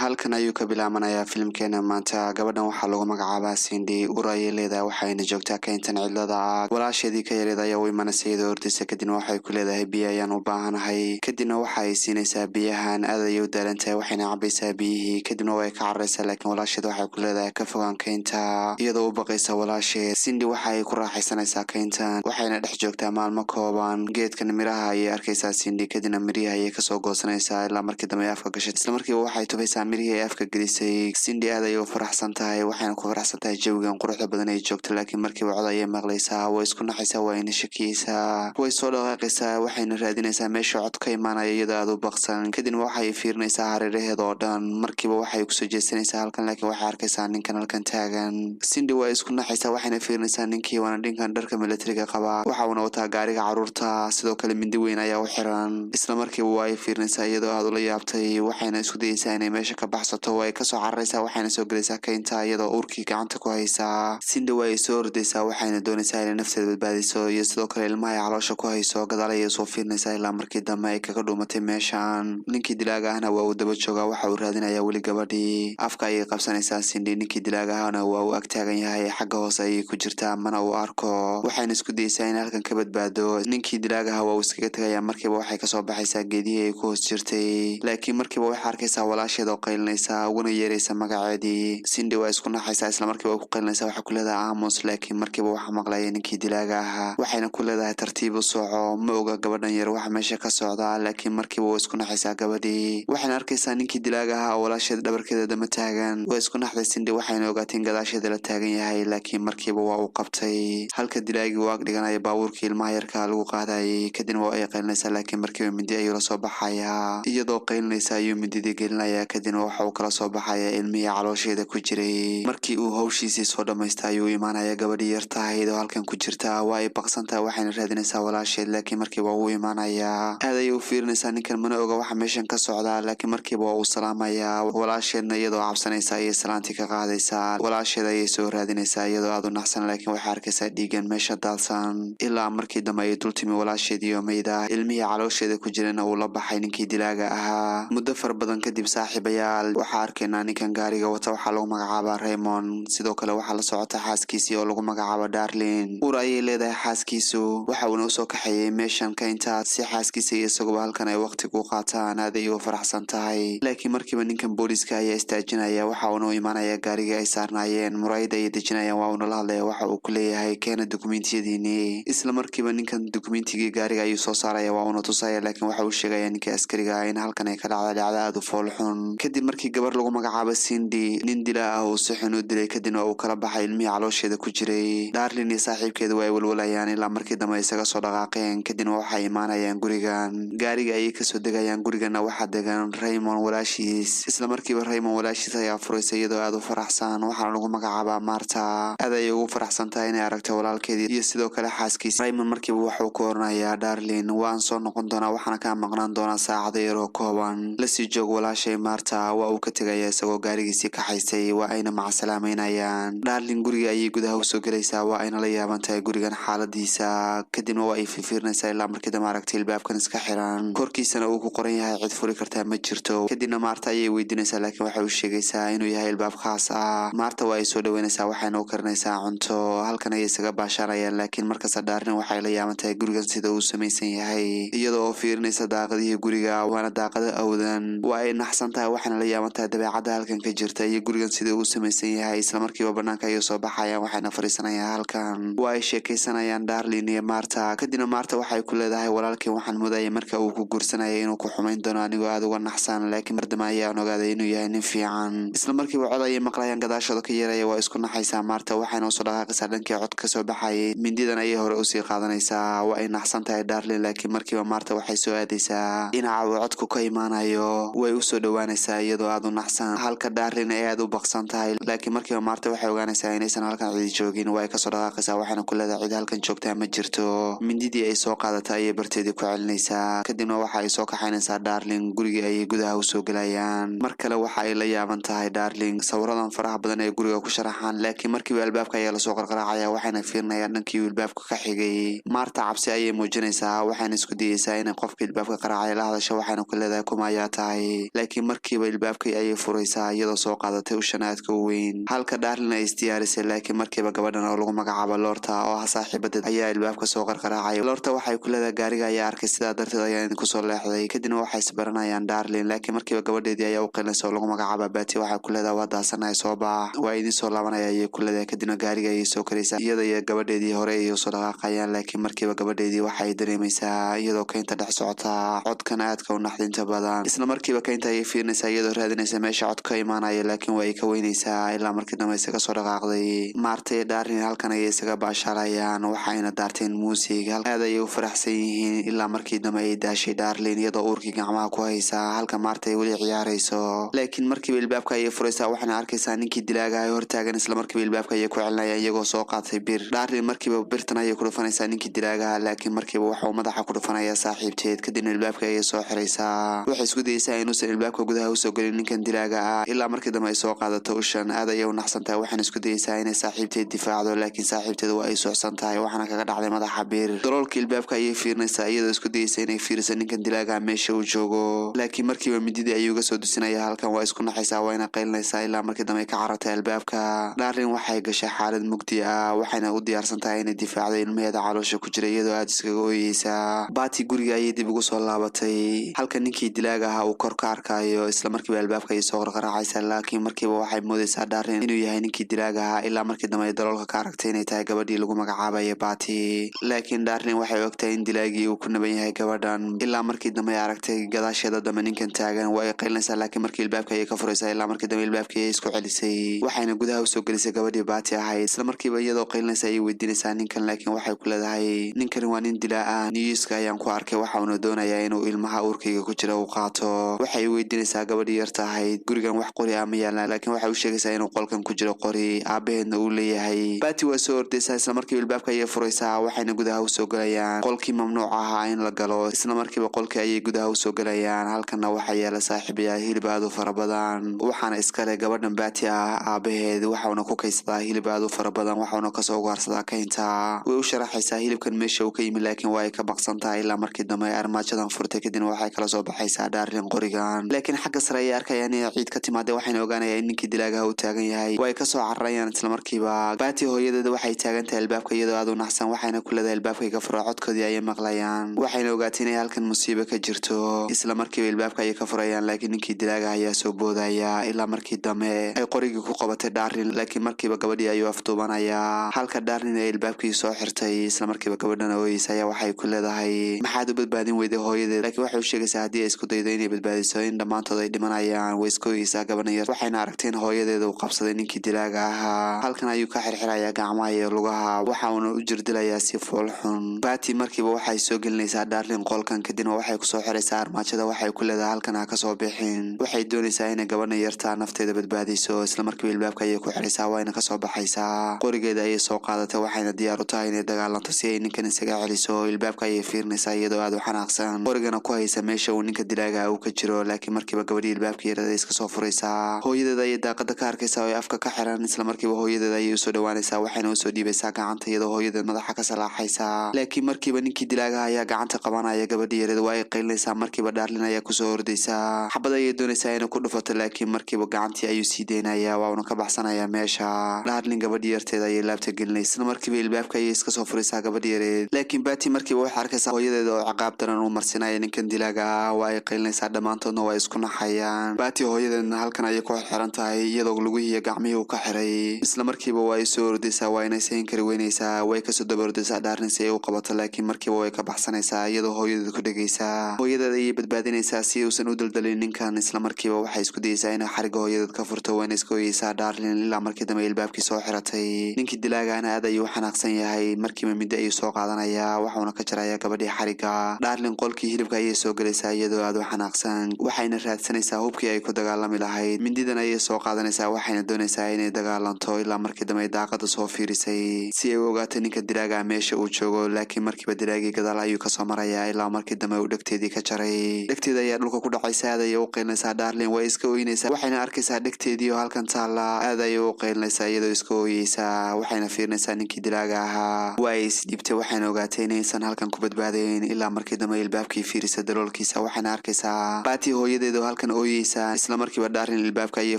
Halkan ayuu ka bilaabanayaa filimkeena maanta. Gabadhan waxaa lagu magacaabaa Cindy. Ur ayay leedahay, waxayna joogtaa kayntan cidlada ah. Walaasheedii ka yareed ayaa u imanaysa iyadoo hortaysa, kadibna waxay ku leedahay biyo ayaan u baahanahay. Kadibna waxa ay siinaysaa biyahan. Aad ayay u daalan tahay, waxayna cabaysaa biyihii, kadibna way ka cararaysaa, laakiin walaasheed waxay ku leedahay ka fogaan kaynta, iyadoo u baqaysa walaasheed. Cindy waxa ay ku raaxaysanaysaa kayntan, waxayna dhex joogtaa maalmo kooban. Geedkan miraha ayay arkaysaa Cindy, kadibna mirihii ayay kasoo goosanaysaa ilaa markii dambe ay afka gashay. Isla markiiba waxay tubaysaa mirihii ay afka gelisay. Cindy aad ayay u faraxsan tahay, waxayna ku faraxsan tahay jawigan quruxda badan ay joogto, laakiin markiiba cod ayay maqlaysaa. Way isku naxaysaa, waa ayna shakiyeysaa, way soo dhaqaaqaysaa, waxayna raadinaysaa meesha cod ka imaanaya iyadoo aad u baqsan. Kadibna waxay fiirinaysaa hareeraheeda oo dhan. Markiiba waxay kusoo jeesanaysaa halkan, laakiin waxay arkaysaa ninkan halkan taagan. Cindy waa isku naxaysaa, waxayna fiirinaysaa ninkii, waana dhinkan dharka militariga qaba. Waxa uuna wataa gaariga caruurta, sidoo kale mindi weyn ayaa u xiran. Isla markiiba waa ay fiirinaysaa iyadoo aad ula yaabtay, waxayna isku dayeysaa inay meesha ka baxsato. Way kasoo cararaysaa, waxayna soo gelaysaa kaynta iyadoo uurkii gacanta ku haysaa. Cindy waa ay soo ordaysaa, waxayna doonaysaa inay nafteeda badbaadiso iyo sidoo kale ilmaha ay caloosha ku hayso. Gadaal ayay soo fiirinaysaa ilaa markii dambe ay kaga dhuumatay meeshan. Ninkii dilaaga ahna waa uu daba joogaa, waxa uu raadinayaa weli gabadhii. Afka ayay qabsanaysaa Cindy, ninkii dilaaga ahna waa uu ag taagan yahay, xagga hoose ayay ku jirtaa, mana uu arko. Waxayna isku dayeysaa inay halkan ka badbaado. Ninkii dilaaga aha waa uu iskaga tegayaa. Markiiba waxay kasoo baxaysaa geedihii ay ku hoos jirtay, laakiin markiiba waxay arkaysaa walaasheed oo qaylinaysa, uguna yeeraysa magaceedii. Cindy waa isku naxaysaa, isla markiiba way ku qaylinaysaa, waxay ku leedahay aamus, laakiin markiiba waxa maqlaya ninkii dilaaga ahaa, waxayna ku leedahay tartiib u soco, ma oga gabadhan yar waxa meesha ka socda. Laakiin markiiba waa isku naxaysaa gabadhii, waxayna arkaysaa ninkii dilaaga ahaa oo walaasheed dhabarkeeda dama taagan. Waa isku naxday Cindy, waxayna ogaatay in gadaasheeda la taagan yahay, laakiin markiiba waa uu qabtay, halka dilaagii uu ag dhiganaya baabuurkii ilmaha yarka lagu qaadayay. Kadibna waa ay qaylinaysaa, laakiin markiiba mindi ayuu la soo baxayaa. Iyadoo qaylinaysa ayuu mindidii gelinayaa, kadibna waxa uu kala soo baxayaa ilmihii caloosheeda ku jiray. Markii uu hawshiisii soo dhamaystay ayuu imaanaya gabadhii yartahayd oo halkan ku jirta. Waa ay baqsantahay, waxayna raadinaysaa walaasheed, laakiin markiiba wuu imaanayaa. Aad ayay u fiirinaysaa ninkan, mana oga waxa meeshan ka socda, laakiin markiiba waa uu salaamayaa. Walaasheedna iyadoo cabsanaysa ayay salaantii ka qaadaysaa. Walaasheed ayay soo raadinaysaa iyadoo aad u naxsan, laakiin waxay arkaysaa dhiigan meesha daadsan, ilaa markii dambe ayay dul timi walaasheedii oo meyda, ilmihii caloosheeda ku jirana uu la baxay ninkii dilaaga ahaa. Muddo fara badan kadib, saaxiibayaal, waxaa arkaynaa ninkan gaariga wata. Waxaa lagu magacaabaa Raymond, sidoo kale waxaa la socota xaaskiisii oo lagu magacaabo Darlin. Ur ayay leedahay xaaskiisu, waxa uuna usoo kaxeeyey meeshan kaynta si xaaskiisa iyo isaguba halkan ay waqti ku qaataan. Aad ayay u faraxsan tahay, laakiin markiiba ninkan booliska ayaa istaajinaya, waxa uuna u imaanaya gaarigii ay saarnaayeen. Muraayada ayay dejinayaan, waa uuna la hadlaya, waxa uu ku leeyahay keena dukumentiyadiini. Isla markiiba ninkan dukumentigii gaariga ayuu soo saaraya, waa uuna tusaya, laakiin waxa uu sheegaya ninkii askariga ah in halkan ay ka dhacda dhacda aad u foolxun, kadib markii gabar lagu magacaabo Cindy nin dila ah uu si xun u dilay, kadibna uu kala baxay ilmihii caloosheeda ku jiray. Darlin iyo saaxiibkeeda waa ay walwalayaan ilaa markii dambe isaga soo dhaqaaqeen, kadibna waxay imaanayaan gurigan. Gaariga ayay kasoo degayaan, gurigana waxaa degan Raymond walaashiis. Isla markiiba Raymond walaashiis ayaa furaysa iyadoo aad u faraxsan, waxaana lagu magacaabaa Marta. Aad ayay ugu faraxsan tahay inay aragto walaalkeedii iyo sidoo kale xaaskiisa. Raymond markiiba wuxuu ku oranayaa Darlin, waan soo noqon doonaa, waxaana kaa maqnaan doonaa saacado yar oo kooban, lasii joog walaashay Marta. Waa uu ka tegaya isagoo gaarigiisii kaxaysay, waa ayna macasalaameynayaan. Darlin guriga ayay gudaha usoo gelaysaa, waa ayna la yaaban tahay gurigan xaaladiisa, kadibna waa ay fiirfiirinaysaa ilaa markii dambe aragtay ilbaabkan iska xiran, korkiisana uu ku qoran yahay cid furi kartaa ma jirto. Kadibna Marta ayay weydiinaysaa, laakiin waxay u sheegaysaa inuu yahay ilbaab khaas ah. Marta waa ay soo dhaweynaysaa, waxayna u karinaysaa cunto. Halkan ayay isaga baashaanayaan, laakiin markasta Darlin waxay la yaaban tahay gurigan sida uu samaysan yahay, iyadoo oo fiirinaysa daaqadihii guriga, waana daaqado awdan. Waa ay naxsan tahay, waxayna la yaaban tahay dabeecadda halkan ka jirta iyo gurigan sida uu samaysan yahay. Isla markiiba banaanka ayay soo baxayaan, waxayna fariisanayaan halkan. Waa ay sheekaysanayaan Darlin iyo Marta. Kadibna Marta waxay ku leedahay walaalkii waxaan moodayay marka uu ku guursanayay inuu ku xumayn doono anigoo aad uga naxsan, laakiin mardama ayaan ogaaday inuu yahay nin fiican. Isla markiiba cod ayay maqlayaan gadaashooda ka yeeraya. Waa isku naxaysaa Marta, waxayna usoo dhaqaaqaysaa dhankii cod kasoo baxayay. Mindidan ayay hore usii qaadanaysaa. Waa ay naxsan tahay Darlin, laakiin markiiba Marta waxay soo aadaysaa dhinaca uu codku ka imaanayo. Way usoo dhowaanaysaa iyadoo aad u naxsan, halka Darlin ay aad u baqsan tahay, laakiin markiiba Marta waxay ogaanaysaa inaysan halkan cidi joogin. Waa ay kasoo dhaqaaqaysaa, waxayna ku leedahay cid halkan joogtaa ma jirto. Mindidii ay soo qaadatay ayay barteedii ku celinaysaa, kadibna waxa ay soo kaxaynaysaa Darlin. Gurigii ayay gudaha usoo gelayaan. Mar kale waxa ay la yaaban tahay Darling sawiradan faraha badan ee guriga ku sharaxaan, laakiin markiiba albaabka ayaa lasoo qarqaraacaya, waxayna fiirinayaan dhankii albaabka ka xigay. Marta cabsi ayay muujinaysaa, waxayna isku dayeysaa inay qofka albaabka qaraacaya la hadasho, waxayna ku leedahay kuma ayaa tahay, laakiin markiiba ilbaabkii ayay furaysaa iyadoo soo qaadatay ushan aadka u weyn. Halka Darlin ay isdiyaarisay, laakiin markiiba gabadhan oo lagu magacaabo Lorta oo ah saaxiibadeed ayaa ilbaabka soo qarqaraacay. Lorta waxay ku leedahay gaariga ayaa arkay, sidaa darteed ayaa idinku soo leexday. Kadibna waxay isbaranayaan Darlin, laakiin markiiba gabadheedii ayaa u qilinaysa oo lagu magacaaba Bati. Waxay ku leedahay waa daasanahay, soo bax, waa idin soo laabanaya ayay ku leedahay. Kadibna gaariga ayay soo karaysaa, iyada iyo gabadheedii hore ayay usoo dhaqaaqayaan, laakiin markiiba gabadheedii waxay dareemaysaa iyadoo keynta dhex socota codkan aadka u naxdinta badan. Isla markiiba keynta ayay fiirinaysaa iyadoo raadinaysa meesha cod ka imaanaya, laakiin waa ay ka weynaysaa ilaa markii dambe isaga soo dhaqaaqday. Maarta iyo Darlin halkan ayay isaga baashaalayaan, waxayna daarteen muusig, aad ayay u faraxsan yihiin ilaa markii dambe ay daashay Darlin iyadoo uurkii gacmaha ku haysa, halka Maarta ay weli ciyaarayso. Laakiin markiiba ilbaabka ayay furaysaa, waxayna arkaysaa ninkii dilaagahay hortaagan. Isla markiiba ilbaabka ayay ku celinayaan iyagoo soo qaatay bir. Darlin markiiba birtan ayay ku dhufanaysaa ninkii dilaagaha, laakiin markiiba waxauu madaxa ku dhufanayaa saaxiibteed. Kadibna ilbaabka ayay soo xiraysaa, waxay isku dayeysaa inuusan ilbaabka gudaha usoo gelin ninkan dilaaga ah ilaa markii dambe ay soo qaadato ushan. Aad ayay u naxsan tahay, waxaana isku dayeysaa inay saaxiibteed difaacdo, laakiin saaxiibteed waa ay suuxsan tahay, waxaana kaga dhacday madaxa bir. Daloolka ilbaabka ayay fiirinaysaa iyadoo isku dayeysa inay fiiriso ninkan dilaagaha meesha uu joogo, laakiin markiiba mididii ayuu ga soo dusinaya. Halkan waa isku naxaysaa, wayna qaylinaysaa ilaa markii dambe ay ka carartay albaabka. Darlin waxay gashay xaalad mugdi ah, waxayna u diyaarsan tahay inay difaacdo ilmaheeda caloosha ku jira iyadoo aada iskaga ooyeysaa. Bati guriga ayay dib ugu soo laabatay, halka ninkii dilaaga ahaa uu kor ka arkayo. Isla markiiba albaabka ayay soo qarqaraacaysaa, laakiin markiiba waxay moodaysaa Darlin inuu yahay ninkii dilaaga ahaa ilaa markii dambe ay daloolka ka aragtay inay tahay gabadhii lagu magacaabaya Bati. Laakiin Darlin waxay ogtahay in dilaagii uu ku naban yahay gabadhan ilaa markii dambe ay aragtay gadaasheeda dambe ninkan taagan. Waa ay qaylinaysaa, laakiin markii ilbaabka ayay ka furaysaa ilaa markii dambe ilbaabkii ay isku celisay, waxayna gudaha usoo gelisay gabadhii Bati ahayd. Isla markiiba iyadoo qaylinaysa ayay weydiinaysaa ninkan, laakiin waxay ku leedahay ninkani waa nin dilaa ah, niyuuska ayaan ku arkay, waxa uuna doonayaa inuu ilmaha uurkayga ku jira uu qaato. Waxay weydiinaysaa gabadhii yarta ahayd gurigan wax qori ah ma yaalaan, laakiin waxay u sheegaysaa inuu qolkan ku jiro qori aabaheedna uu leeyahay. Bati waa soo ordaysaa, isla markiiba ilbaabka ayay furaysaa, waxayna gudaha usoo gelayaan qolkii mamnuuc ahaa in la galo. Isla markiiba qolkii ayay gudaha usoo gelayaan. Halkanna waxaa yaala saaxiibayaal hilib aad u fara badan, waxaana iskale gabadhan Bati ah aabaheed, waxauna ku kaydsadaa hilib aad u fara badan, waxauna kasoo ugaarsadaa kaynta. Way u sharaxaysaa hilibkan meesha uu ka yimi, laakiin waa ay ka baqsan tahay ilaa markii dambe ay armaajadan furtay. Kadibna waxay kala soo baxaysaa Darlin qorigan, laakiin xagga sare ayay arkayaan inay ciid ka timaadee, waxayna ogaanayaan in ninkii dilaagaha uu taagan yahay. Waa ay kasoo cararayaan isla markiiba. Bati hooyadeeda waxay taagan tahay albaabka iyadoo aad u naxsan, waxayna ku leedahay albaabkay ka furo. Codkoodii ayay maqlayaan, waxayna ogaatay inay halkan musiibo ka jirto. Isla markiiba ilbaabka ayay ka furayaan, laakiin ninkii dilaagaha ayaa soo boodaya ilaa markii dambe ay qorigii ku qabatay Darlin, laakiin markiiba gabadhii ayuu afduubanayaa, halka Darlin ay ilbaabkii soo xirtay. Isla markiiba gabadhan ooyeysa ayaa waxay ku leedahay maxaad u badbaadin weyday hooyadeed, laakiin waxay u sheegaysaa haddii ay isku daydo inay badbaadiso in dhammaantood ay dhimanayaan. Way iska ooyeysaa gabadhan yar, waxayna aragtay in hooyadeeda uu qabsaday ninkii dilaaga ahaa. Halkan ayuu ka xirxirayaa gacmaha iyo lugaha, waxa uuna u jirdilayaa si fool xun. Bati markiiba waxay soo gelinaysaa Darlin qolkan, kadibna waxay kusoo xiraysaa armaajada. Waxay ku leedahay halkan ha kasoo bixin. Waxay doonaysaa inay gabadhan yartaa nafteeda badbaadiso. Isla markiiba ilbaabka ayay ku xiraysaa, wayna kasoo baxaysaa. Qorigeeda ayay soo qaadatay, waxayna diyaar u tahay inay dagaalanto si ay ninkan isaga celiso. Ilbaabka ayay fiirinaysaa iyadoo aad u xanaaqsan, qorigana ku haysa meesha uu ninka dilaaga uu ka jiro, laakiin markiiba gabadhii ilbaabka yarada iska soo furaysaa. Hooyadeeda ayay daaqada ka arkaysaa oo afka ka xiran. Isla markiiba hooyadeeda ayay usoo dhawaanaysaa, waxayna usoo dhiibaysaa gacanta iyadoo hooyadeed madaxa ka salaaxaysaa, laakiin markiiba ninkii dilaagaha ayaa gacanta qabanaya gabadhii yareed. Waa ay qaylinaysaa, markiiba Darlin ayaa kusoo ordaysaa, xabad ayay doonaysaa inay ku dhufato, laakiin markiiba gacantii ayuu sii deynayaa, waa uuna ka baxsanayaa meesha. Darlin gabadhii yarteeda ayay laabta gelinaysa, isla markiiba ilbaabka ayay iska soo furaysaa gabadhii yareed, laakiin Bati markiiba waxay arkaysaa hooyadeeda oo ciqaab daran uu marsinaya ninkan dilaaga ah. Waa ay qaylinaysaa, dhammaantoodna waa isku naxayaan. Bati hooyadeedna halkan ayay ku xiran tahay iyadoo lugihiiyo gacmihii uu ka xiray. Isla markiiba waa ay soo ordaysaa, waa inay sahin kari weynaysaa. Way kasoo daba ordaysaa Darlin si ay u qabato, laakiin markiiba way ka baxsanaysaa iyadoo hooyadeed ku dhegaysaa. Hooyadeed ayay badbaadinaysaa si uusan u daldalin ninkan. Isla markiiba waxay isku dayeysaa inay xariga hooyadeed ka furto, wayna iska ooyeysaa Darlin ilaa markii dambe ilbaabkii soo xiratay. Ninkii dilaagana aad ayuu u xanaaqsan yahay, markiiba middo ayuu soo qaadanayaa, waxuuna ka jarayaa gabadhii xariga. Darlin qolkii hilibka ayay soo gelaysaa iyadoo aad u xanaaqsan, waxayna raadsanaysaa hubkii ay ku dagaalami lahayd. Mindidan ayay soo qaadanaysaa, waxayna doonaysaa inay dagaalanto ilaa markii dambe ay daaqada soo fiirisay si ay u ogaatay ninka dilaaga meesha uu joogo, laakiin markiiba dilaagii gadaal ayuu kasoo marayaa ilaa markii dambe uu dhegteedii ka jaray. Dhegteeda ayaa dhulka ku dhacaysa, aad ayay u qaylinaysaa Darlin, way iska ooynaysaa, waxayna arkaysaa dhegteedii oo halkan taalla. Aad ayay u qaylinaysaa iyadoo iska ooyeysaa, waxayna fiirinaysaa ninkii dilaaga ahaa. Waa ay isdhiibtay, waxayna ogaatay inaysan halkan ku badbaadayn ilaa markii dambe ilbaabkii fiirisa daloolkiisa, waxayna arkaysaa Bati hooyadeed oo halkan ooyeysa. ooyeysaa. Isla markiiba Darlin ilbaabka ayay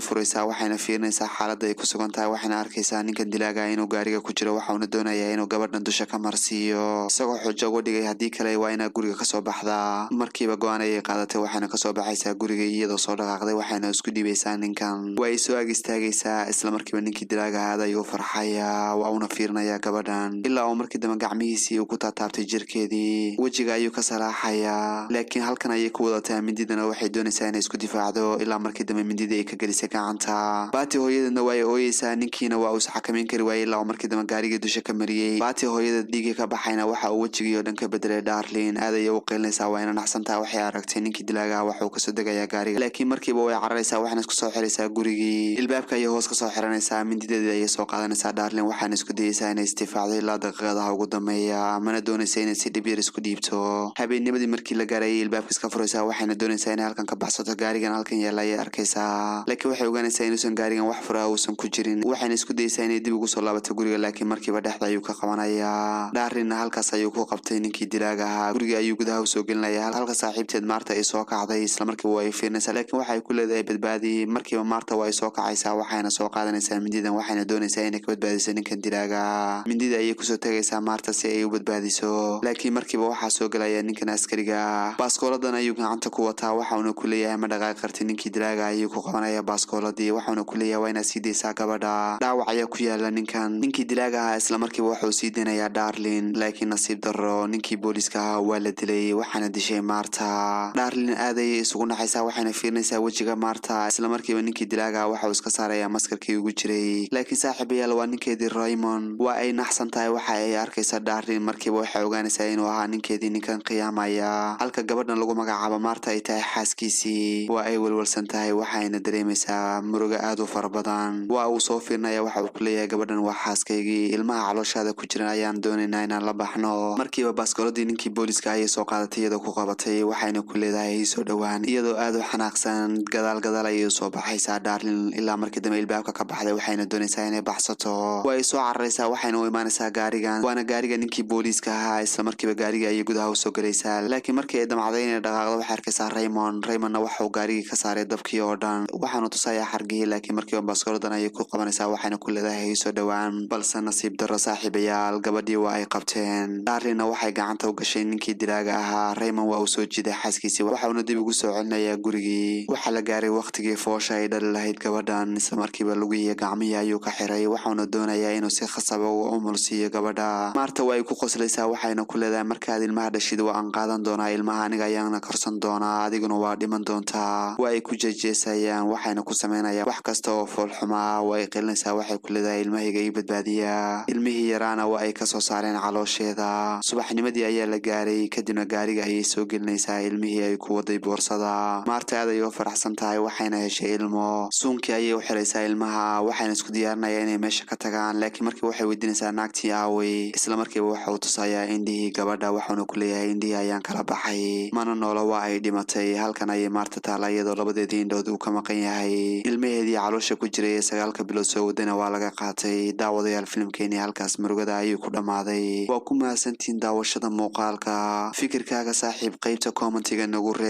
furaysaa, waxayna fiirinaysaa xaaladda ay ku sugan tahay, waxayna arkaysaa ninkan dilaaga inuu gaariga ku jiro. Waxauna doonayaa inuu gabadhan dusha ka marsiiyo, isagoo xujo uga dhigay haddii kale waa inaa guriga kasoo baxdaa. Markiiba go'aan ayay qaadatay, waxayna kasoo baxaysaa guriga iyadoo soo dhaqaaqday, waxayna isku dhiibaysaa ninkan. Waa ay soo ag istaagaysaa. Isla markiiba ninkii dilaaga ahaad ayuu farxayaa, waa uuna fiirinayaa gabadhan ilaa uu markii dambe gacmihiisii uu ku taataabtay jirkeedii. Wejiga ayuu ka salaaxayaa, laakiin halkan ayay ku wadataa mindidana, waxay doonaysaa inay isku difaacdo ilaa markii dambe mindidii ay ka gelisay gacanta. Baati hooyadeedna waa ay ooyeysaa, ninkiina waa uu isxakameyn kari waayey ilaa uu markii dambe gaarigii dusha ka mariyey. Baati hooyada dhiigii ka baxayna waxa uu wejigii oo dhan ka bedelay Darlin. Aad ayay u qeylinaysaa, waa ina naxsantaha. Waxay aragtay ninkii dilaaga waxuu kasoo degayaa gaariga, laakiin markiiba way cararaysaa, waxayna isku soo xiraysaa gurigii. Ilbaabka ayay hoos kasoo xiranaysaa, mindideedii ayay soo qaadanaysaa Darlin, waxaana isku dayeysaa inay isdifaacdo ilaa daqiiqadaha ugu dambeeya, mana doonaysa inay si dhib yar isku dhiibto. Habeennimadii markii la gaarayay ilbaabka iska furaysaa, waxayna doonaysaa inay halkan ka baxsato. Gaarigan halkan yaalla ayay arkaysaa, laakiin waxay ogaanaysaa inuusan gaarigan wax furaa uusan ku jirin. Waxayna isku dayeysaa inay dib ugu soo laabato guriga, laakiin markiiba dhexda ayuu ka qabanayaa. Darlinna halkaas ayuu ku qabtay ninkii dilaaga ahaa. Guriga ayuu gudaha usoo gelinaya halka saaxiibteed Maarta ay soo kacday. Isla markiiba waa ay fiirinaysaa, laakiin waxay ku leedahay badbaadi. Markiiba Maarta waa ay soo kacaysaa, waxayna soo qaadanaysaa mindidan, waxayna doonaysaa inay ka badbaadiso ninkan dilaaga. Mindida ayay kusoo tagaysaa Maarta si ay u badbaadiso, laakiin markiiba waxaa soo gelaya ninkan askariga. Baaskooladan ayuu gacanta ku wataa, waxauna ku leeyahay ma dhaqaaqi karti. Ninkii dilaaga ayuu ku qabanaya baaskooladii, waxauna ku leeyahay waa inaad sii daysaa gabadha, dhaawac ayaa ku yaala ninkan. Ninkii dilaaga ahaa isla markiiba wuxuu sii daynayaa Darlin, laakiin nasiib darro ninkii booliiska ahaa waa la dilay, waxaana dishay Maarta. Darlin aad ayay isugu naxaysaa, waxayna fiirinaysaa wejiga Maarta. Isla markiiba ninkii dilaaga ahaa waxauu iska saarayaa maskarkii ugu jiray, laakiin saaxiibayaal, waa ninkeedii Raymond. Waa ay naxsan tahay, waxa ay arkaysaa Darlin. Markiiba waxay ogaanaysaa inuu ahaa ninkeedii ninkan qiyaamaya, halka gabadhan lagu magacaabo Maarta ay tahay xaaskiisii. Waa ay welwelsan tahay, waxayna dareemaysaa murugo aad u fara badan. Waa uu soo fiirinaya, waxa uu ku leeyahay gabadhan waa xaaskaygii, ilmaha calooshaada ku jiran ayaan doonaynaa inaan la baxno. Markiiba baaskooladii ninkii booliiska ayay soo qaadatay iyadoo ku qabatay, waxayna ku leedahay soo dhowaan. Iyadoo aad u xanaaqsan gadaal gadaal ayay usoo baxaysaa Darlin ilaa markii dambe ilbaabka ka baxday, waxayna doonaysaa inay baxsato. Waa ay soo cararaysaa, waxayna u imaanaysaa gaarigan, waana gaariga ninkii booliiska ahaa. Isla markiiba gaariga ayay gudaha usoo gelaysaa, laakiin markii ay damcday inay dhaqaaqdo waxay arkaysaa Raymond. Raymondna waxauu gaarigii ka saaray dabkii oo dhan, waxaanu tusayaa xargihii, laakiin markiiba baaskooladan ayay ku qabanaysaa, waxayna ku leedahay soo dhowaan. Balse nasiib darro saaxiibayaal, gabadhii waa ay qabteen. Darlinna waxay gacanta u gashay ninkii dilaaga ahaa. Raymond waa uu soo jiiday xaaskiisii, waxauna dib ugu soo celinayaa gurigii. Waxaa la gaaray waqtigii foosha ay dhali lahayd gabadhan. Isla markiiba lugihiiyo gacmihii ayuu ka xiray, waxauna doonayaa inuu si khasaba u umulsiiyo gabadha. Maarta waa ay ku qoslaysaa, waxayna ku leedahay markaad ilmaha dhashid waa aan qaadan doonaa ilmaha, aniga ayaana korsan doonaa, adiguna waa dhiman doontaa. Waa ay ku jeejeesayaan, waxayna ku sameynayaan wax kasta oo foolxumaa. Waa ay qilinaysaa, waxay ku leedahay ilmahayga ii badbaadiya. Ilmihii yaraana waa ay kasoo saareen caloosheeda. Subaxnimadii ayaa la gaaray, kadibna gaariga ayay soo gelinaysaa ilmihii ay ku waday boorsada. Maarta aad ayay u faraxsan tahay, waxayna heshay ilmo. Suunkii ayay u xiraysaa ilmaha, waxayna isku diyaarinaya inay meesha ka tagaan, laakiin markiiba waxay weydiinaysaa naagtii aaway. Isla markiiba waxa uu tusayaa indhihii gabadha, waxauna ku leeyahay indhihii ayaan kala baxay, mana noolo, waa ay dhimatay. Halkan ayay Maarta taala iyadoo labadeedii indhood uu ka maqan yahay. Ilmaheedii caloosha ku jiray ee 9ka bilood soo wadayna waa laga qaatay. Daawadayaal, filimkeenii halkaas murugada ayuu ku dhammaaday. Waa ku mahadsantihiin daawashada muuqaalka. Fikirkaaga saaxiib qaybta commentiga nagu reeb.